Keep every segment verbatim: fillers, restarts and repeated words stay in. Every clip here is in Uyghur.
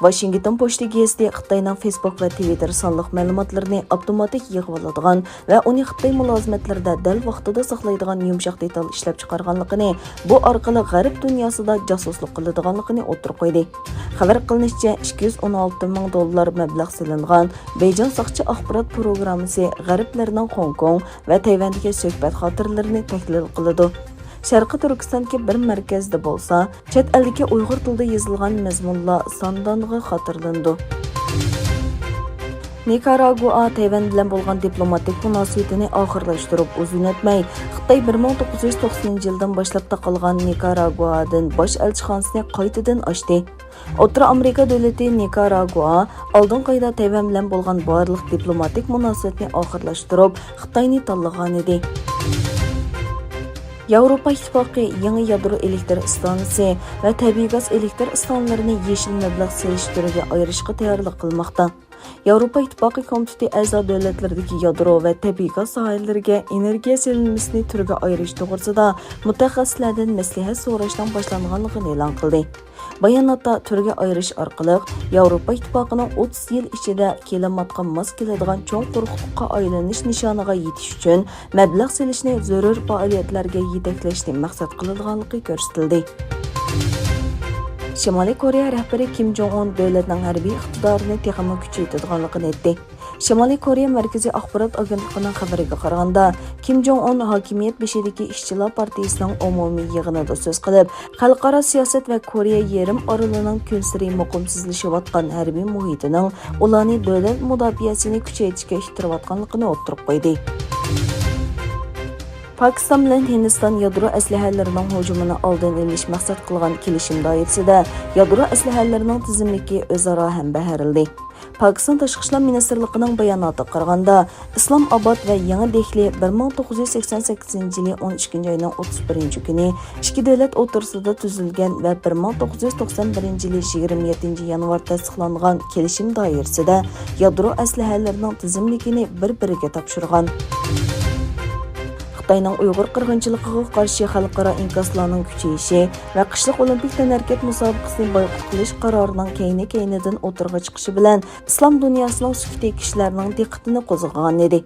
ۋاشىنگتون پوچتا گېزىتى خىتاينىڭ فېيسبۇك ۋە تىۋىتتېر سانلىق مەلۇماتلىرىنى ئاپتوماتىك يىغىۋالىدىغان ۋە ئۇنى خىتاي مۇلازىمەتلىرىدە دەل ۋاقتىدا ساقلايدىغان يۇمشاق دېتال ئىشلەپچىقارغانلىقىنى، بۇ ئارقىلىق غەرب دۇنياسىدا جاسۇسلۇق قىلىدىغانلىقىنى ئوتتۇرىغا قويدى. خەۋەر قىلىنىشىچە، ئىككى يۈز ئون ئالتە مىڭ دوللار مەبلەغ سېلىنغان بېيجىڭ ساقچى ئاخبارات پروگراممىسى غەربلەرنىڭ خوڭكوڭ ۋە تەيۋەندىكى سۆھبەت خاتىرىلىرىنى تەھلىل قىلىدۇ. شەرقىي تۈركىستاندىكى بىر مەركەزدە بولسا، چەت ئەلدىكى ئۇيغۇر تىلىدا يېزىلغان مەزمۇنلار ساندانغا خاتىرىلىنىدۇ. نىكاراگۇئا تەيۋەن بىلەن بولغان دىپلوماتىك مۇناسىۋىتىنى ئاخىرلاشتۇرۇپ ئۇزۇن ئۆتمەي، خىتاي بىر مىڭ توققۇز يۈز توقسىنىنچى يىلدىن باشلاپ تاقالغان نىكاراگۇئادىن باش ئەلچىخانىسىنى قايتىدىن ئاچتى. ئوتتۇرا ئامېرىكا دۆلىتى نىكاراگۇا ئالدىنقى ئايدا تەيۋەن بىلەن بولغان بارلىق دىپلوماتىك مۇناسىۋەتنى ئاخىرلاشتۇرۇپ، خىتاينى تاللىغانىدى. ياۋروپا ئىتتىپاقى يېڭى يادرو ئېلېكتر ئىستانسىسى ۋە تەبىئىي گاز ئېلېكتر ئىستانلىرىنى يېشىل مەبلەغ سېلىش تۈرىگە ئايرىشقا تەييارلىق قىلماقتا. ياۋروپا ئىتتىپاقى كومىتېتى ئەزا دۆلەتلىرىدىكى يادرو ۋە تەبىئىي گاز ساھەلىرىگە ئېنېرگىيە سېلىنمىسىنى تۈرگە ئايرىش توغرىسىدا مۇتەخەسسىسلەردىن مەسلىھەت سوراشنىڭ باشلانغانلىقىنى ئېلان قىلدى. باياناتتا تۈرگە ئايرىش ئارقىلىق ياۋروپا ئىتتىپاقىنىڭ ئوتتۇز يىل ئىچىدە كىلىماتقا ماس كېلىدىغان چوڭ قۇرۇقلۇققا ئايلىنىش نىشانىغا يېتىش ئۈچۈن مەبلەغ سېلىشنى زۆرۈر پائالىيەتلەرگە يېتەكلەشنى مەقسەت قىلىدىغانلىقى كۆرسىتىلدى. شىمالىي كورېيە رەھبىرى كىم جوڭ ئۇن دۆلەتنىڭ ھەربىي ئىقتىدارىنى تېخىمۇ كۈچەيتىدىغانلىقىنى ئېيتتى. شىمالىي كورېيە مەركىزىي ئاخبارات ئاگېنتلىقىنىڭ خەۋىرىگە قارىغاندا، كىم جوڭ ئۇن ھاكىمىيەت بېشىدىكى ئىشچىلار پارتىيىسىنىڭ ئومۇمىي يىغىنىدا سۆز قىلىپ، خەلقئارا سىياسەت ۋە كورېيە يېرىم ئارىلىنىڭ كۈنسېرى مۇقىمسىزلىشىۋاتقان ھەربىي مۇھىتىنىڭ ئۇلارنى دۆلەت مۇداپىئەسىنى كۈچەيتىشكە ئىتتىرىۋاتقانلىقىنى ئوتتۇرىغا قويدى. پاكىستان بىلەن ھىندىستان يادرو ئەسلىھەلىرىنىڭ ھۇجۇمىنى ئالدىنى ئېلىش مەقسەت قىلغان كېلىشىم دائىرىسىدە يادرو ئەسلىھەلىرىنىڭ تىزىملىكى ئۆزئارا ھەمبەھىرلىدى. پاكىستان تاشقى ئىشلار مىنىستىرلىقىنىڭ باياناتىغا قارىغاندا، ئىسلام ئاباد ۋە يېڭى دېھلى بىر مىڭ توققۇز يۈز سەكسەن سەككىزىنچى يىلى ئون ئىككىنچى ئاينىڭ ئوتتۇز بىرىنچى كۈنى ئىككى دۆلەت ئوتتۇرىسىدا تۈزۈلگەن ۋە بىر مىڭ توققۇز يۈز توقسان بىرىنچى يىلى يىگىرمە يەتتىنچى يانۋار تەستىقلانغان كېلىشىم دائىرىسىدە يادرو ئەسلىھەلىرىنىڭ تىزىملىكىنى بىر-بىرىگە تاپشۇرغان. خىتاينىڭ ئۇيغۇر قىرغىنچىلىقىغا قارشى خەلقئارا ئىنكاسلارنىڭ كۈچىيىشى ۋە قىشلىق ئولىمپىك تەنھەرىكەت مۇسابىقىسىنى بايقۇت قىلىش قارارىنىڭ كەينى-كەينىدىن ئوتتۇرىغا چىقىشى بىلەن، ئىسلام دۇنياسىنىڭ سۈكۈتى كىشىلەرنىڭ دىققىتىنى قوزغىغانىدى.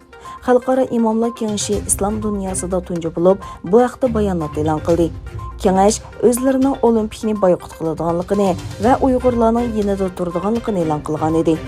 خەلقئارا ئىماملار كېڭىشى ئىسلام دۇنياسىدا تۇنجى بولۇپ، بۇ ھەقتە بايانات ئېلان قىلدى. كېڭەش ئۆزلىرىنىڭ ئولىمپىكنى بايقۇت قىلىدىغانلىقىنى ۋە ئۇيغۇرلارنىڭ يېنىدا تۇرىدىغانلىقىنى ئېلان قىلغانىدى.